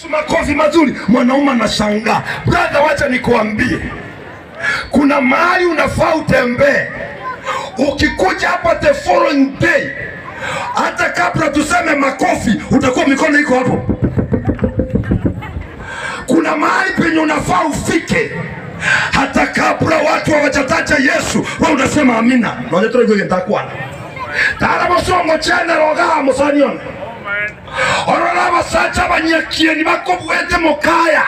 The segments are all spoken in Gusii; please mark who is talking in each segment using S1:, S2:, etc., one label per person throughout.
S1: Makofi mazuri, mwanaume anashangaa. Brother, wacha nikuambie, kuna mahali unafaa utembee. Ukikuja hapa the following day, hata kabla tuseme makofi, utakuwa mikono iko hapo. Kuna mahali penye unafaa ufike hata kabla watu hawajataja Yesu, wewe unasema amina. Nonye turaigwa ntakwana tara bosongo chene roga musanione Orore abasacha abanyakieni bakobuete mokaya.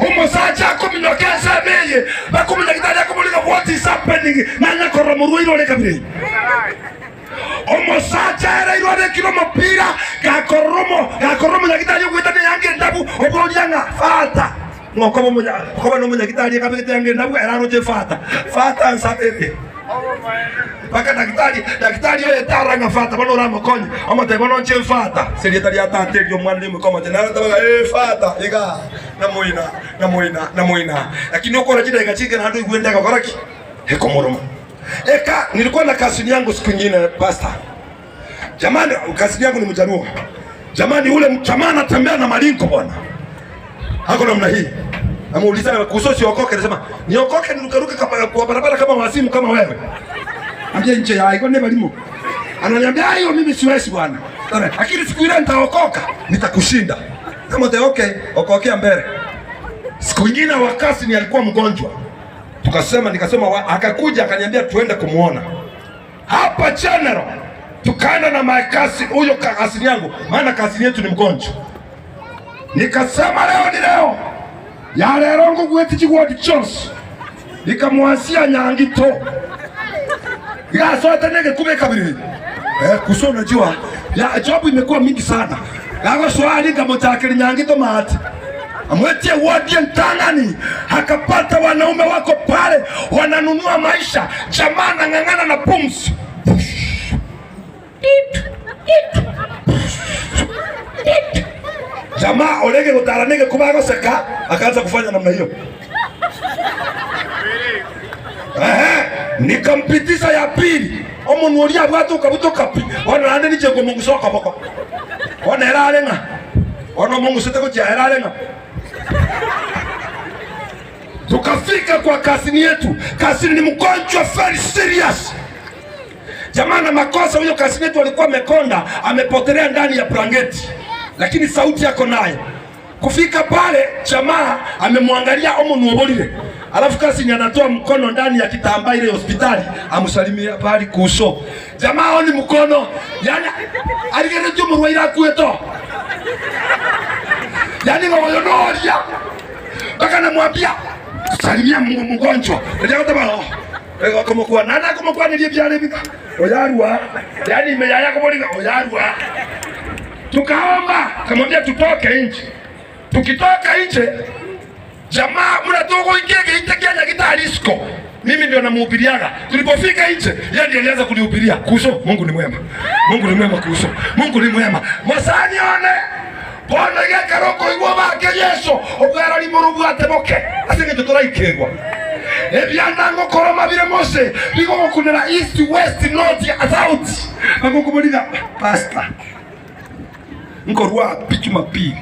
S1: Omosacha akominyoka ensemo eye, bakomonyagetari akomoriga what is happening, nanya korora morwaire ore kabira eye. Omosacha ereirwe abekire omopira, gakorora omo gakorora omonyagitari ogoetania eyanga endabu, oboria ng'a fata ng'a okoba omonya okoba nomonyagitari ekabegete eyanga endabu ere aroche fata, fata nsabere. Mpaka daktari, daktari oye tarora ng'a fata bono oramokonye, omotebie bono nche fata ase erieta ria tata erio omwana ria omoika omochenu. Naro otabaga ee fata igaa namoina namoina namoina. Lakini okora chidakika chinke naende oigwe ende egokora ki? Ekomoroma. Eka nilikuwa na cousin yangu siku ingine pastor. Jamani, cousin yangu ni Mjaluo. Jamani, ule mjamaa anatembea na maringo bwana. Ako namna hii. Amuuliza kuhusu siokoke, anasema niokoke nirukaruke kama kwa barabara kama wazimu kama wewe. Ambia nje ya iko ne Ananiambia hiyo mimi siwezi bwana. Lakini siku ile nitaokoka, nitakushinda. Kama te okay, okokea mbele. Siku nyingine wakasi ni alikuwa mgonjwa. Tukasema nikasema akakuja akaniambia tuende kumuona. Hapa general tukaenda na my cousin, huyo cousin yangu, maana cousin yetu ni mgonjwa. Nikasema leo ni leo ya lero ngugweti chigwati chonsi nikamwasia nyangito igasote nege kabiri eh, kuso unajua ya job imekuwa mingi sana gagosoa nikamuchakiri nyangito mati amwetie wodi ntang'ani akapata wanaume wako pale wananunua maisha jamaa nang'ang'ana na pumzi Jamaa olege gutaranige kubagoseka akaanza kufanya namna hiyo. Ehe, nikampitisha ya pili omonwa oria abwate okabutoka pi bono naende ninche nkomongusa okoboko bono ere are ng'a bono omongusete gochia ere are ng'a tukafika kwa kasini yetu kasini ni mgonjwa very serious Jamaa na makosa huyo kasini yetu alikuwa amekonda, amepotelea ndani ya blanketi, lakini sauti yako naye. Kufika pale jamaa amemwangalia omo nuobolile, alafu kasini anatoa mkono ndani ya kitambaa ile hospitali amsalimia pale kuso. Jamaa oni mkono, yani aligereje murwaira akueto, yani ngoyo noria mpaka namwambia salimia mgonjwa Egokomokwana na nakomokwaneria ebiara ebi ng'a oyarua, yaani ime yaye akobori ng'a oyarua. Tukaomba, akamwambia tutoke nje. Tukitoka nje, jamaa muna togoika egeita kia nyagitari isiko. Mimi ndio namuhubiriaga. Tulipofika nje, yeye ndiye alianza kunihubiria kuhusu Mungu ni mwema. Mungu ni mwema kuhusu. Mungu ni mwema. Mosani one bono gekero okoigwa bake Yeso obwerori morobwate boke ase eng'encho toraikerwa. Ebianda ngokoroma bire mose bigogokunera east, west, north, south. Bagokobori ng'a pastor nkorwa pi Jumapili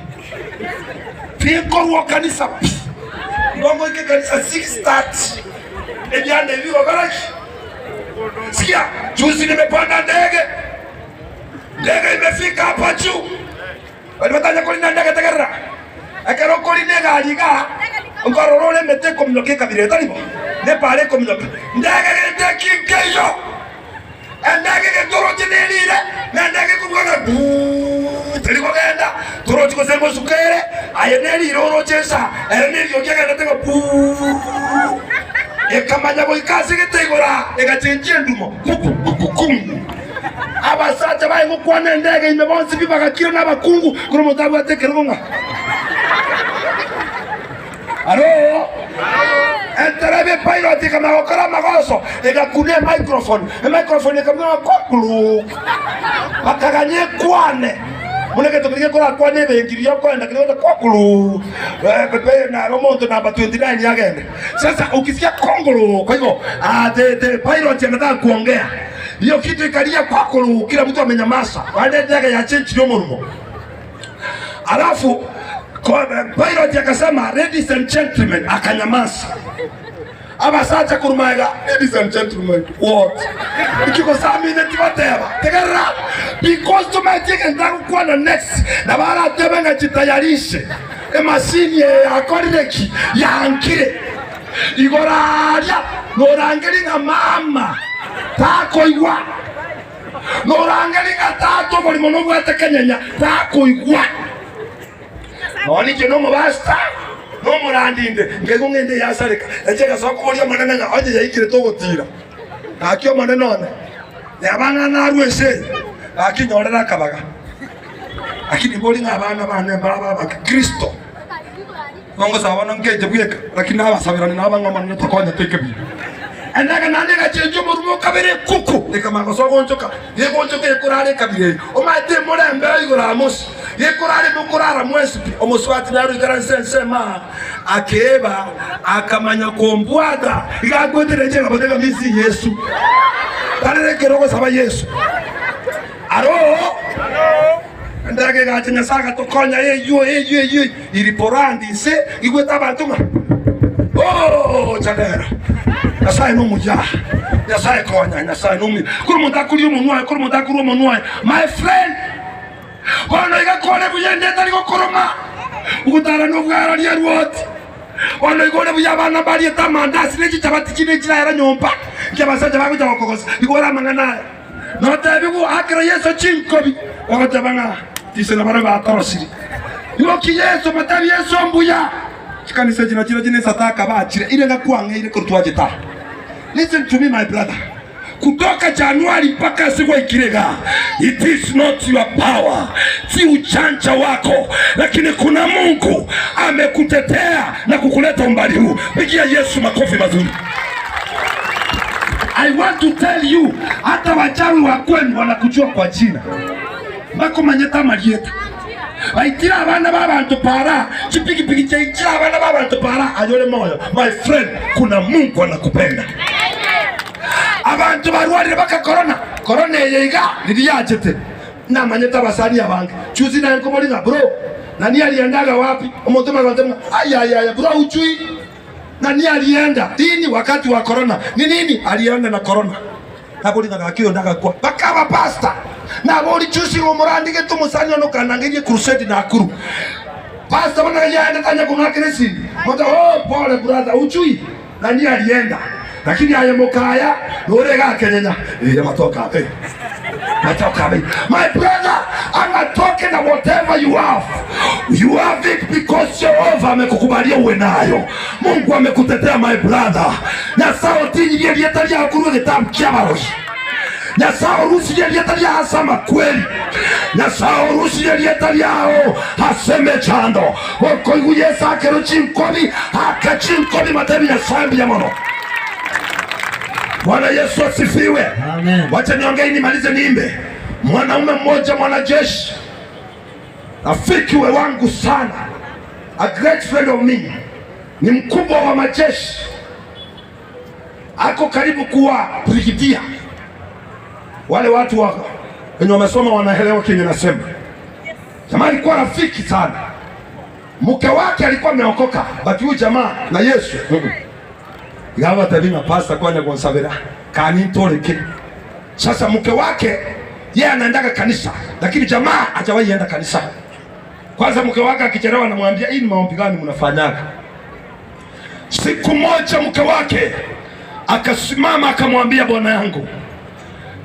S1: tinkorwa kanisa pi ngongoika ekanisa 6:30 ebianda ebi bigokora ki? Sikia, juzi nimepanda ndege, ndege imefika hapa juu Baria batanya korina ndege tegerera, ekero okorina egari igaa, nkorora ore emete ekominyoka ekabira etari bo, na epaara ekominyoka. Ndege gento eki nkeiyo, endege getoroche nerire, na endege ekobuga ng'a buuuu, teri kogenda, torochi gose ngosuka ere, aye nerire oroche ensa, ere neriogi egendete ng'a buuuu. Ekamanya goika ase gete igoro aa, egachenchia endumo, kuku-kuku-kum. Abasacha baye gokwana endege ime bonsi pi bagakira na abakungu, kera omonto abwate ekerogo ng'a Aro! Enterebe epilot ekamanya gokora amagoso, egakuna emicrophone, emicrophone ekamanya ng'a kokulu, bakaganya ekwane buna egento keria gekorakwane ebenki riria okoenda keria gocha kokulu, eh, na omonto number 29 agende. Sasa ukisikia kongolo, kwa hivyo ah, the, the pilot anataka kuongea Hiyo kitu ikalia kwakuru, kila mtu amenyamaza. Baada ya ndege ya change ndio murumo. Alafu Pilot akasema, Ladies and gentlemen, akanyamaza. Abasacha korwa magega, Ladies and gentlemen, what? Inki gose amineti goteba? Tegerera! Because tomaeti egento agokwana next, nabo aratebe ng'a chitayarishe emashini eye yakorire ki? Yankire. Igoro aaria norangerie ng'a mama takoigwa, norangerie ng'a tata oborimo nobwate kenyenya takoigwa. Nonya inche nomobasta, nomorandi inde, nkaigwa ng'ende yasareka. Eche egasoa koboria Omonene ng'a onye yaikire togotiira. Gaki Omonene one, neba ng'a narue ense eye, gaki nyorere akabaga. Lakini mbori ng'a abana bane mbabe abakristo. Nongosaba bono nkeche bweka, lakini nabasaberane naba ng'a Omonene tokonyete ekebibe. Endagera naende egachenchwa omorumo okabere ekuku, ekamanya gosoa gonchoka, gegonchoka ekorara ekabira eye. Omanyete emorembe igoro amo ase, gekorara emokorara mwensi pi. Omosubati naro oikaranse ensemo aa, akeeba, akamanya kombwata, iga akwete nenche nkamotebia misi Yesu. Tarera ekero ogosaba Yesu. Aroo! Endege egacha, Nyasae agatokonya, eyio, eyio, eyio, iriporandi inse, igwete abanto ng'a, Oh, chabera. Nyasae nomuya. Nyasae konya, Nyasae nomuya. Kore omonto akoria omonwa oye, kore omonto akorwa omonwa oye. My friend, bono iga kore buya ende etari gokoroma, ogotara nobwararia rwoti. Bono iga ore buya abana mbariete amandasi ne chichabati chinde chiraera nyomba, inki abasacha bagocha gokogosa, igo ore amang'ana aya. Notebigwe oakere Yeso chinkobi, ogoteba ng'a tise nabarabwo batorosire. Imokia Yeso, motebi Yeso mbuya. Chikanisa echi nachirechio nesadaka bachire ire ng'a kwang'eire korwa twachete aa. Listen to me my brother, kutoka Januari mpaka ase gwaikire igaa, it is not your power, si uchanja wako, lakini kuna Mungu amekutetea na kukuleta umbali huu. Pigia Yesu makofi mazuri. I want to tell you, hata wachawi wa kwenu wanakujua kwa jina, mbakomanyete amarieta. Baitire abana b'abanto para, chipigipigi chiaitire abana b'abanto para. Aye ore moyo, my friend, kuna Mungu anakupenda. Abanto barwarire baka korona, korona eye iga riria yachete, namanyete abasani abange. Juzi naye nkoboria ng'a bro, nani aliendaga wapi? Omonto omwe agantebia ng'a ayayaya bro hujui? Nani alienda lini wakati wa korona? Ni nini alienda na korona? Nabori ng'a gaki oyonde agakwa. Bakaba pastor. Nabori juzi ng'a omorandigete omosani one okanangeria crusade Nakuru. Pastor bono ng'ai aendete anya kong'akera esimi. Mote oh pole brother hujui? Nani alienda? Lakini aye mokaya nore iga akenyenya eh amatoke abe matoke abe my brother amatoke na whatever you have you have it because Jehova amekukubalia uwe nayo Mungu amekutetea my brother Nyasaye otinyirie erieta riao korwa egetabu kia abarogi Nyasae orusirie erieta riao ase amakweri, Nyasae orusirie erieta riao ase emechando. Gokoigwa Yeso akerwe chinkobi, aka chinkobi matebi Nyasae mbuya mono. Bwana Yesu asifiwe.
S2: Amen.
S1: Wacha niongee nimalize niimbe. Mwanaume mmoja mwanajeshi, rafiki we wangu sana, a great friend of me, ni mkubwa wa majeshi ako karibu kuwa brigidia. Wale watu wa wenye wamesoma wanaelewa kenye nasema. Jamaa alikuwa rafiki sana, mke wake alikuwa ameokoka, but huyu jamaa na Yesu gawa tabinga pasta kwanya gonsabera kani ntoreke. Sasa mke wake yeye anaendaga kanisa, lakini jamaa hajawahi enda kanisa. Kwanza mke wake akichelewa, anamwambia hii ni maombi gani mnafanyaga? Siku moja mke wake akasimama akamwambia, bwana yangu,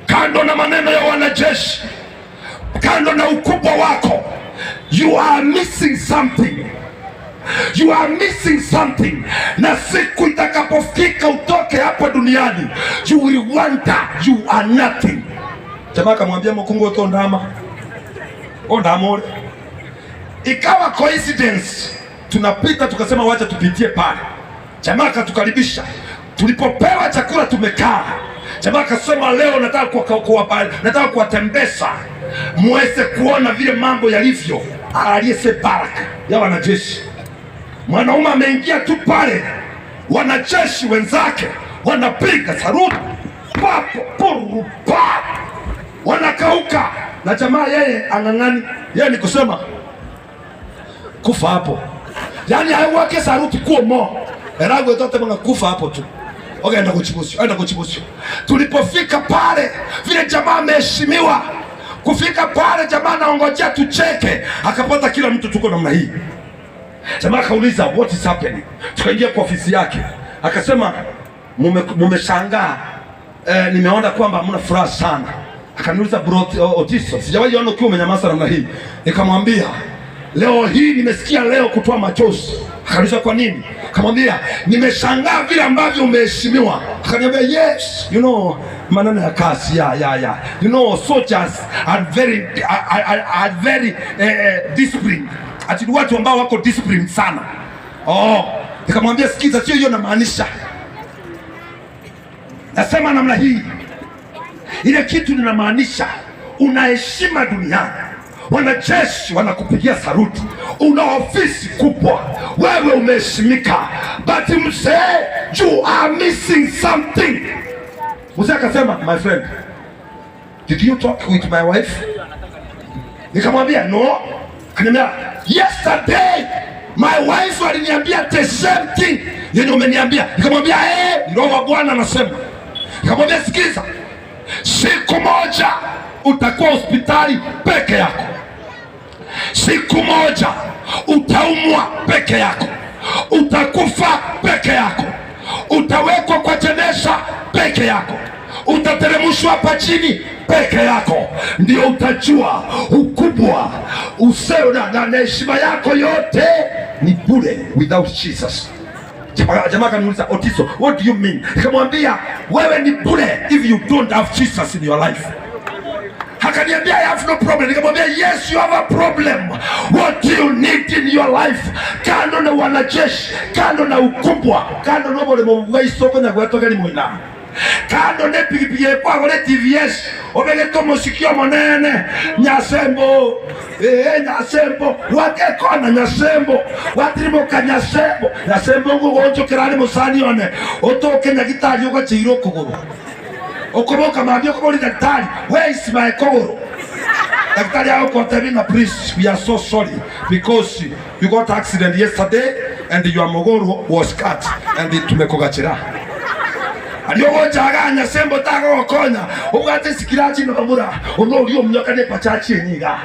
S1: kando na maneno ya wanajeshi, kando na ukubwa wako, you are missing something, you are missing something. Na siku itakapofika utoke hapa duniani, you will wonder you are nothing. Jamaa akamwambia mukungu otondama ondamore. Ikawa coincidence tunapita tukasema wacha tupitie pale. Jamaa akatukaribisha, tulipopewa chakula tumekaa. Jamaa akasema leo nataka kuwa, kuwa, nataka kuwatembeza muweze kuona vile mambo yalivyo. Aliyese baraka ya wanajeshi. Mwanaume ameingia tu pale, wanajeshi wenzake wanapiga saruti papo puru pa wanakauka, na jamaa yeye ang'ang'ani, yeye ni kusema. Kufa hapo. Yaani aye goaka esaruti kwomo, ere agoeta oteba ng'a kufa hapo tu. Ogenda gochia bosio, ogenda gochia bosio. Tulipofika pale, vile jamaa ameheshimiwa, kufika pale jamaa anaongojea tucheke, akapata kila mtu tuko namna hii. Jamaa akauliza what is happening? Tukaingia kwa ofisi yake, akasema mumeshangaa eh, nimeona kwamba hamna furaha sana. Akaniuliza bro Otiso, sijawahi ona ukiwa umenyamaza namna hii. Nikamwambia leo hii nimesikia leo kutoa machozi. Akaniuliza kwa nini? Akamwambia nimeshangaa vile ambavyo umeheshimiwa. Akaniambia yes, you know maneno ya kazi ya ya ya you know soldiers are very are, are, are very eh, eh, disciplined. Ati ni watu ambao wako disciplined sana. Oh, nikamwambia sikiza, sio hiyo namaanisha. Nasema namna hii, ile kitu ninamaanisha, una heshima duniani, wanajeshi wanakupigia saruti, una ofisi kubwa, wewe umeheshimika, but mzee, you are missing something. Mzee akasema, my friend, did you talk with my wife? Nikamwambia no. Akaniambia yesterday my wife aliniambia the same thing yenye umeniambia. Nikamwambia eh, ni roho wa Bwana anasema. Nikamwambia sikiza, siku moja utakuwa hospitali peke yako, siku moja utaumwa peke yako, utakufa peke yako, utawekwa kwa jeneza peke yako, utateremshwa hapa chini peke yako, ndio utajua ukubwa useo na na heshima yako yote ni bure without Jesus. Jamaa akaniuliza Otiso, what do you mean? Nikamwambia wewe ni bure if you don't have Jesus in your life. Akaniambia I have no problem. Nikamwambia yes you have a problem. What do you need in your life? Kando na wanajeshi, kando na ukubwa, kando na oboremo bwa isoko na gwetogeri moina. Kando ne pigipigi ekwagore TVS obegete omosiki omonene nyasembo ee nyasembo gwakekona nyasembo gwatirimoka nyasembo nyasembo ngogonchokera are mosani one otoke nyagitari ogacheire okogoro okoboka mambia okobori daktari where is my kogoro daktari agokotebia ng'a please we are so sorry because you got accident yesterday and your mogoro was cut and tumekogachera aria ogocha igaa nyasembo tagogokonya obwate esikirachi na bamura onde oria omonyoka ne epachachi enye igaa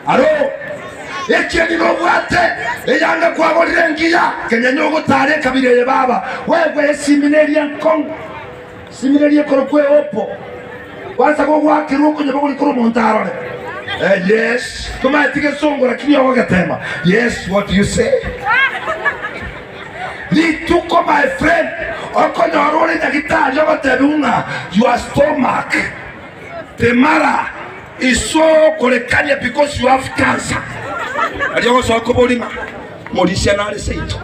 S1: aro ekieni nobwate eyanga kwagorire engiya kenyenya ogotara ekabira eye baba wegwe esimi neria nkong'u esimi neria ekorokwa eopo kwanza gogoakerwa okonyeba korikora omonto arore eh, yes tomaeti gesongo lakini ogogetema yes what do you say rituko my friend okonyora ore nyagitari ogotebiwa ng'a your stomach temara is so korekania because you have cancer aria ogosoa koborima morisia nare seito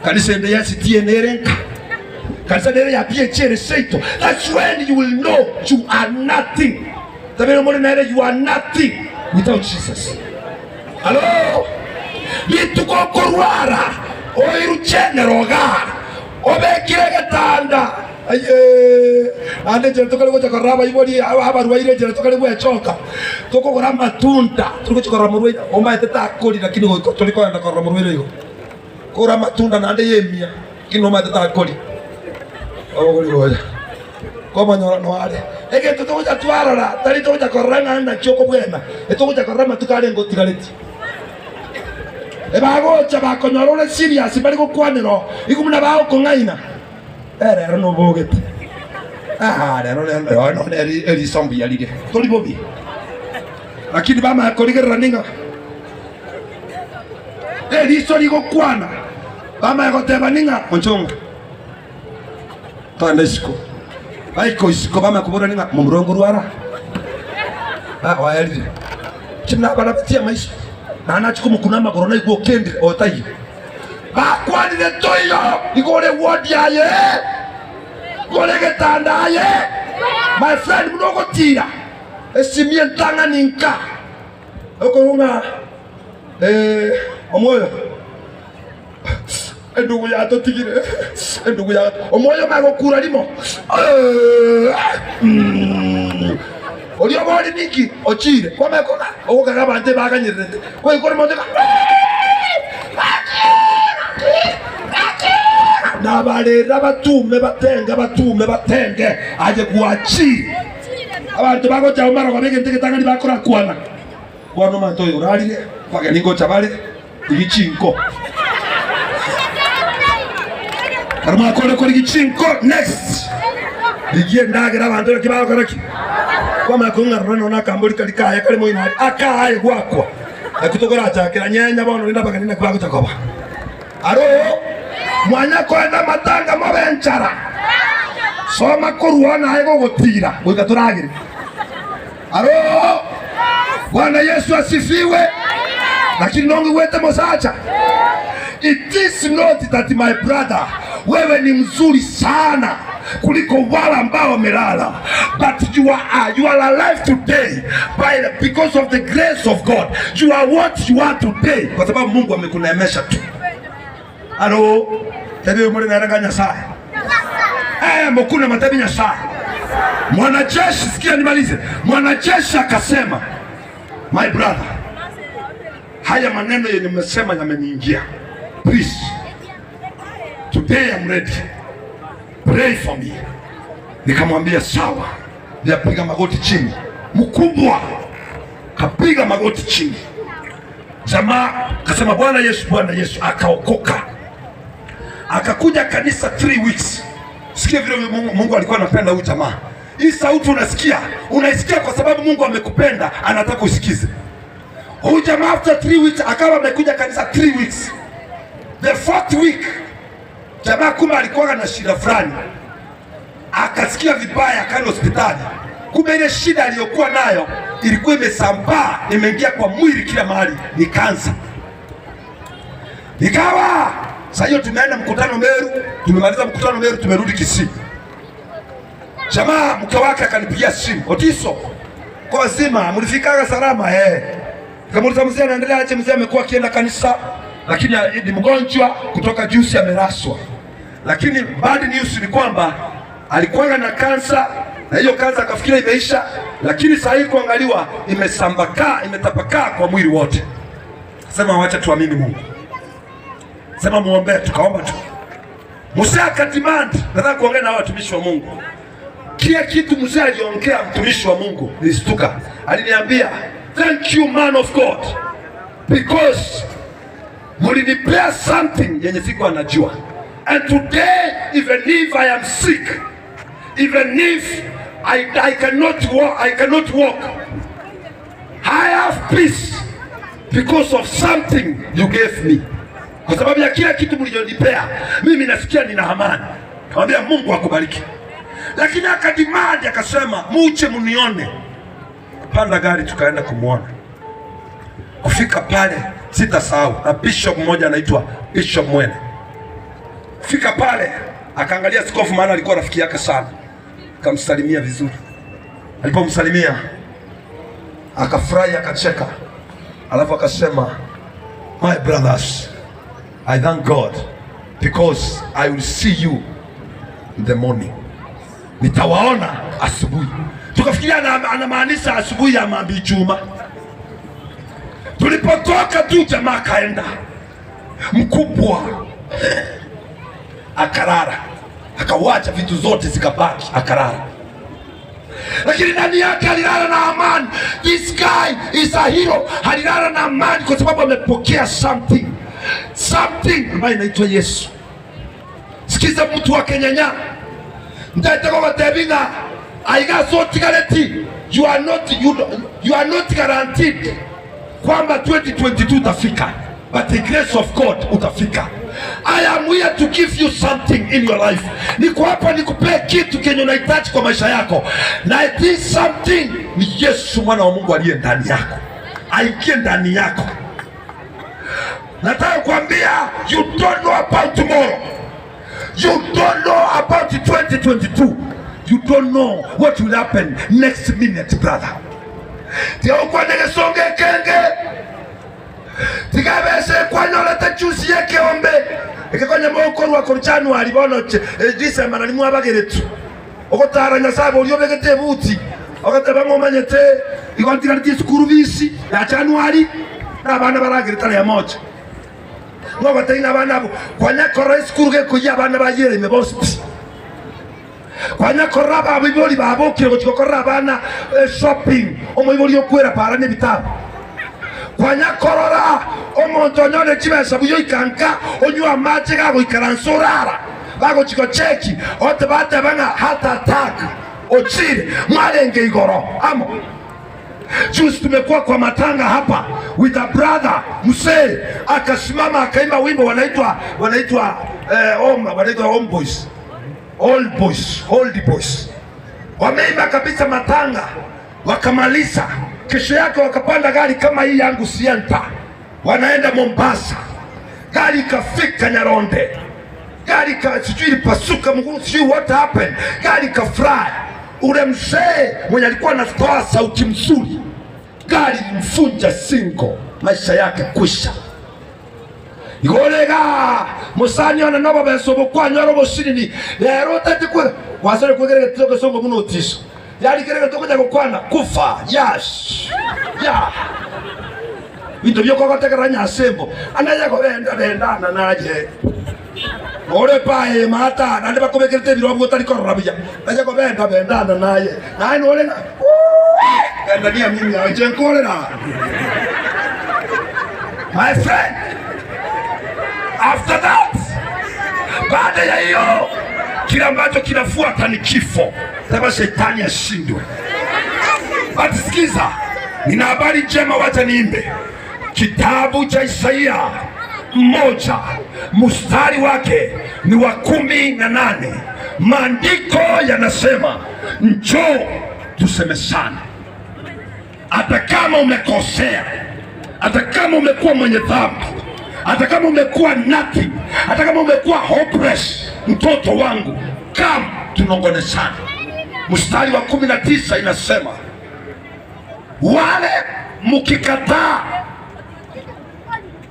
S1: kanisa ende ya CTA nere nka kanisa nere ya PH ere seito that's when you will know you are nothing tabere more nere you are nothing without Jesus Halo rituko okorwara oiruche neroga obekire egetanda Aye, naende enchera tokare gocha korora abaibori abarwaire enchera tokare gwechoka tokogora amatunda tori gochia korora morwaire omaete takori lakini goika tori kogenda korora morwaire igo kogora amatunda naende ya emia lakini nomaete takori obogori gocha komonyora noare egento togocha twarora tari togocha korora ng'a naki okobwena etogocha korora amatuko arenge otigaretie ebagocha bakonyora ore serious bari gokwanera oo igo buna bagokong'aina. Eh, rero nobogete. Ah, rero rero rero none eri eriso mbuya rire. Tori bobe. Lakini bamanya korigerera ning'a eriso rigokwana bamanya goteba ning'a onchonga togende isiko baika isiko bamanya kobora ning'a momura ngorwara ah oerire chinabarabetie amaiso naende nachia komokuna amagoro naigwe okendire oyo taiyo Bakwanire toigo, igo ore ward aye, igo ore egetanda aye, my friend buna ogotira esimi entang'ani nka okorwa ng'a eh, omwoyo endugu yatotigire endugu ya omwoyo omanye gokura rimo mm. Oria obori ninki ochiire kwamanya kong'a ogokaga abanto ebaganyererete goika ore monto ng'a nabarere abatume batenge batume batenge aye gwachire. Abanto bagocha abwo marogoba egento egetang'ani bakorakwana bono omonto oyo orarire abageni ngocha bare rigia chinko ekero mwakore korigia chinko next rigia endagera abanto naki bagokora ki kwamanya kong'arora nonya akambori karia kaye kare moino aria akaye gwakwa naki tokorachakera nyenya bono rende abageni naki bagocha koba aro mwanya koenda amatanga mobe enchara soma korwa naye gogotira goika toragere Aro! Bwana Yesu asifiwe! Lakini nongigwete mosacha? It is not that my brother, wewe ni mzuri sana kuliko wale ambao wamelala, but you are, you are alive today by the, because of the grace of God. You are what you are today kwa sababu Mungu amekuneemesha tu. Aro, tebi omore nere nga Nyasaye. Eh, mokuna matebi Nyasaye. Mwanajeshi, sikia nimalize. Mwanajeshi akasema, my brother, haya maneno yenye mmesema yameniingia. Please, today I'm ready. Pray for me. Nikamwambia sawa. Nikapiga magoti chini, mkubwa kapiga magoti chini. Jamaa akasema Bwana Yesu, Bwana Yesu, akaokoka akakuja kanisa 3 weeks. Sikia vile Mungu, Mungu alikuwa anapenda huyu jamaa. Hii sauti unasikia, unaisikia kwa sababu Mungu amekupenda, anataka usikize. Huyu jamaa after 3 weeks akawa amekuja kanisa 3 weeks. The fourth week jamaa kumbe alikuwa na shida fulani, akasikia vibaya, akaenda hospitali. Kumbe ile shida aliyokuwa nayo ilikuwa imesambaa, imeingia kwa mwili kila mahali, ni kansa. Ikawa sasa hiyo tumeenda mkutano Meru, tumemaliza mkutano Meru, tumerudi Kisii. Jamaa mke wake akanipigia simu, Otiso, kwa wazima mlifikaga salama eh? Nikamuuliza mzee anaendelea aje? Mzee amekuwa akienda kanisa, lakini ni mgonjwa kutoka juzi ameraswa. Lakini bad news ni kwamba alikuwa na kansa na hiyo kansa akafikiria imeisha, lakini saa hii kuangaliwa imesambakaa, imetapakaa kwa mwili wote. Sema wacha tuamini Mungu, sema muombe, tukaomba tu. Musa akademand, nataka kuongea na watumishi wa Mungu. Kila kitu mzee aliongea mtumishi wa Mungu nilistuka. Aliniambia, thank you man of God because mulinipea something yenye sikuwa najua, and today even if I am sick, even if I, I cannot walk, I cannot walk, I have peace because of something you gave me. Kwa sababu ya kila kitu mlichonipea mimi nasikia nina amani. Kamwambia Mungu akubariki, lakini akadimandi akasema, muche munione. Panda gari tukaenda kumwona. Kufika pale sitasahau, na bishop mmoja anaitwa Bishop Mwene. Fika pale akaangalia askofu, maana alikuwa rafiki yake sana, akamsalimia vizuri. Alipomsalimia akafurahi, akacheka, alafu akasema my brothers I thank God because I will see you in the morning, nitawaona asubuhi. Tukafikiria anamaanisha asubuhi ya mambi chuma. Tulipotoka tu jamaa kaenda mkubwa akarara, akawacha vitu zote zikabaki, akarara lakini ndani yake alilala na amani. This guy is a hero. Alilala na amani kwa sababu amepokea something, something ambayo inaitwa Yesu. Sikiza mtu wa Kenyanya ndaete gogotebi ng'a aiga ase otigareti you are not, you, you are not guaranteed kwamba 2022 utafika but the grace of God utafika. I am here to give you something in your life. Niko hapa nikupee kitu kenye unahitaji kwa maisha yako, na it is something ni Yesu mwana wa Mungu aliye ndani yako, aingie ndani yako. Nataka kuambia you don't know about tomorrow. You don't know about 2022. You don't know what will happen next minute brother. Tiaukwane gesonge ekenge tigabese kwanyorete juice yekeombe ekekonya mokorwa korwa January bono eh, December nari mwabageretu ogotara Nyasaye boria obegete ebuti. Ogateba ng'a omanyete igo ntigaretie esukuru fees ya January na abana baragere tarehe moja. Ng'a ogatebia ng'a abana abwo kwanya korora esukuru gekoyia abana bayiere ime bonsi pi. Kwanya korora abaibori babokire gochia gokorera abana eshopping, omoibori okwera para nebitabu. Kwanya korora omonto onyore chibesa buya oika nka onywe amache gagoikaransa orara bagochia gocheki ote bateba ng'a heart attack ochire mwarenge igoro amo. Juzi tumekuwa kwa matanga hapa with a brother mzee akasimama akaimba wimbo wanaitwa wanaitwa eh, home, wanaitwa home boys old boys old boys wameimba kabisa matanga wakamaliza. Kesho yake wakapanda gari kama hii yangu Sienta, wanaenda Mombasa. Gari ikafika Nyaronde, gari ka sijui ilipasuka mguu, sijui what happened, gari ikafly. Ule mzee mwenye alikuwa anatoa sauti mzuri, gari ilimfunja singo, maisha yake kwisha. Igoro iga, mosani one nobobesa obo kwanyora obosinini, rero otachie kwe gwasore kwegera egetito egesongo buna otiso. Yari kera egento okonya gokwana, kufa, yash, ya. Binto bioka ogotegerera nyasembo, anaye gobenda bendana naye. Ore paye mata, naende bakobekerete ebirobu otari korora buya. Naye gobenda bendana naye. Naye nore ng'a, Uuee, bendania mimi inche nkorera. My friend, after that, baada ya hiyo, kile ambacho kinafuata ni kifo. Sema shetani ashindwe. But sikiza, nina habari njema, wacha niimbe. Kitabu cha Isaia mmoja mstari wake ni wa 18. Maandiko yanasema njoo tusemesane hata kama umekosea, hata kama umekuwa mwenye dhambi, hata kama umekuwa nothing, hata kama umekuwa hopeless, mtoto wangu, kam tunongonesane. Mstari wa 19 inasema wale mkikataa,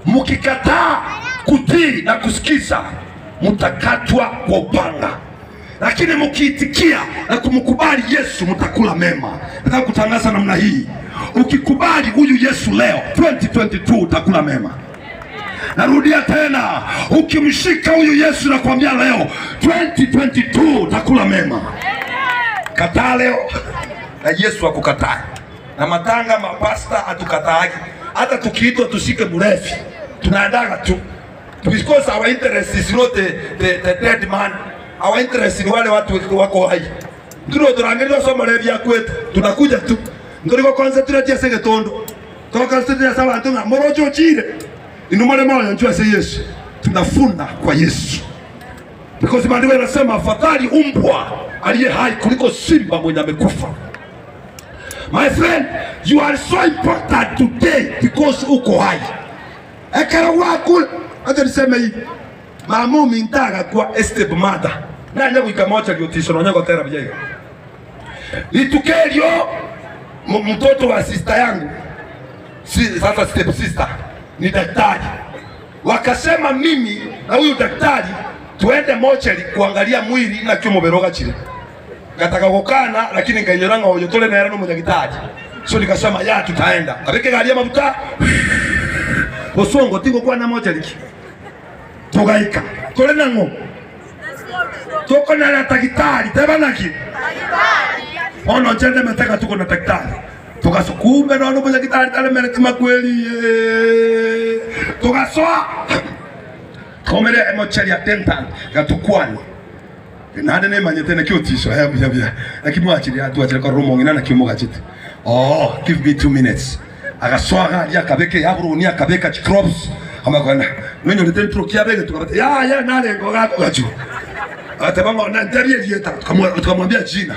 S1: mkikataa kutii na kusikiza mtakatwa kwa upanga, lakini mkiitikia na kumkubali Yesu mtakula mema. Nataka kutangaza namna hii, ukikubali huyu Yesu leo 2022 utakula mema. Narudia tena, ukimshika huyu Yesu nakwambia leo 2022 utakula mema. Kataa leo na Yesu akukataa. Na matanga mapasta hatukataagi, hata tukiitwa tushike mrefi tunaendaga tu because our interest is not the, the, the dead man. Our interest ni wale watu wako hai. Ndiro turangerirwa somo rebia kwetu tunakuja tu ndoriko concentrate ase getondo to concentrate ase abanto ng'a moroche ochire inwe more moyo nchwe ase Yesu tunafuna kwa Yesu because maandiko yanasema afadhali umbwa aliye hai kuliko simba mwenye amekufa. My friend, you are so important today because uko hai. Ekero gwakure, acha niseme hivi, mama ominto agakwa a step mother, nanye goika mochari otiso nonya gotera buya iga. Rituko erio mtoto wa sister yangu si, sasa step sister ni daktari, wakasema mimi na huyu daktari tuende mochari kuangalia mwili naki omobere ogachire. Ngataka gokana lakini nkainyora ng'a oyo tore nere nomonyagitari, so nikasema ya tutaenda. Nkabeka egari y'amabuta bosongo tigokwana mochari ki. Togaika tore nang'o tokonara tagitari teba naki bono nche ndemete gatuko na tagitari togasoa kumbe nonya omonyagitari taremereti makweri eeh togasoa twaumera emochari attendant gatukwanie. Naende nimanyete naki otiso eh, buya buya. Naki mwachire aa twachire korora omong'ina naki omogachete. Oo, give me 2 minutes. Agasoa iga aria akabeka eaburoni akabeka chicrops amakwana nonyorete nturo ki abegete tukabata yaya narenge iga akogachwa. Agateba ng'a nantebie erieta tukamwambia jina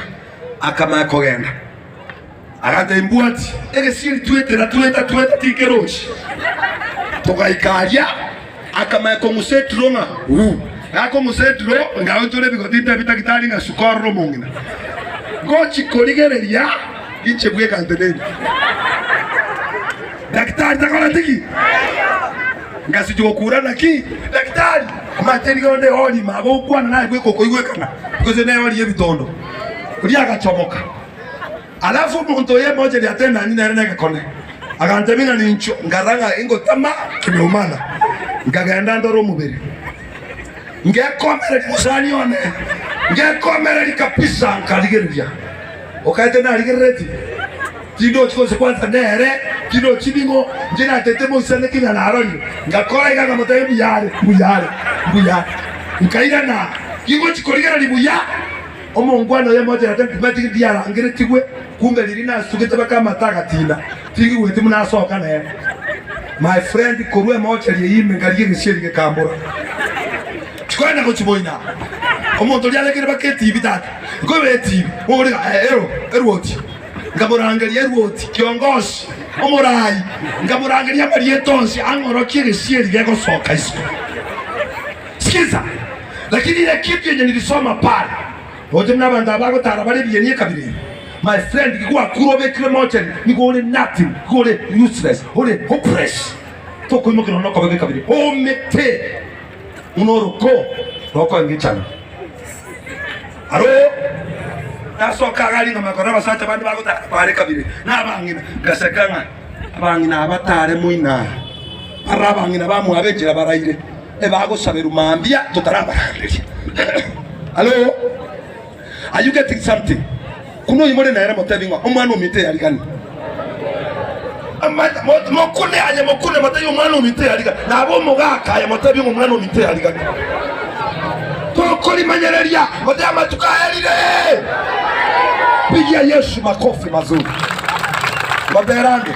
S1: akamanya kogenda. Agantebia mbwati egesieri twetera tweta tweta tinkerochi. Togaika aria akamanya kong'usa eturo ng'a uu. Gakong'usa eturo ngaonchora ebigoti ntebi tagitari ng'a suka orore omong'ina. Ngochi korigereria inche bweka ntenene. Daktari takoreti ki? Ngasichwa gokura naki? Daktari! Omanyete nigo onde eori ime agokwana naye bweka okoigwekana gose neori y'ebitondo. Oria agachomoka. Alafu omonto oyo emocheri atendani nere negekone, agantebia ng'a ninchwo, nkarora ng'a ingotama kimeumana, nkagenda ndore omobere. Ngekomereria mosani one, ngekomereria kabisa, nkarigereria. Okaete narigereretie, tindochi gose kwansa nere, tindochi ning'o, inche natete moisaneke ng'a narorire. Ngakora iga nkamotebia mbuya are, mbuya are, mbuya are. Nkairana, gingochi korigereria buya, omongwana oye mochera atebete ng'a ndiarangeretigwe, kumbe riria nasugete baka amato agatinda, tingigweti buna asoka nere. My friend, korwa emocheri eyio ime nkarigia egesieri gekambora. Tikoenda gochiboina. Omonto oria arekire baka etibi tata. Nkoiba etibi, mogorega eh, ero, erwoti. Nkamorangeria erwoti, kiongosi, omorai, nkamorangeria amarieta onsi ang'orokie egesieri gegosoka isiko. Sikiza, lakini ile kitu yenye nilisoma pale, oche buna abanto aba bagotara bare ebieni ekabira eye. My friend, gigwakure obekire mochari, nigo ore nothing, nigo ore useless, ore hopeless. Tokoimokia nonya nokobeka ekabira eye. Omete buna oroko rokoengechana. Aro nasoka iga aria ng'ama korora abasacha bande bagotara bare ekabira eye, na abang'ina, ngaseka ng'a abang'ina aba tare moino aa. Barora abang'ina bamwabo enchera baraire, ebagosaberwa mambia totarabaranderia. Hallo? Are you getting something? Kuna oyio more nere motebi ng'a omwana ominto eyarigani. Ama- mo- Mokune aye mokune motebi omwana ominto eyarigani. Nabo omogaka aye motebi ng'a omwana ominto eyarigani. Tokorimanyereria motebi amatuko aerire. Pigia Yesu makofi mazuri. Ngoterande.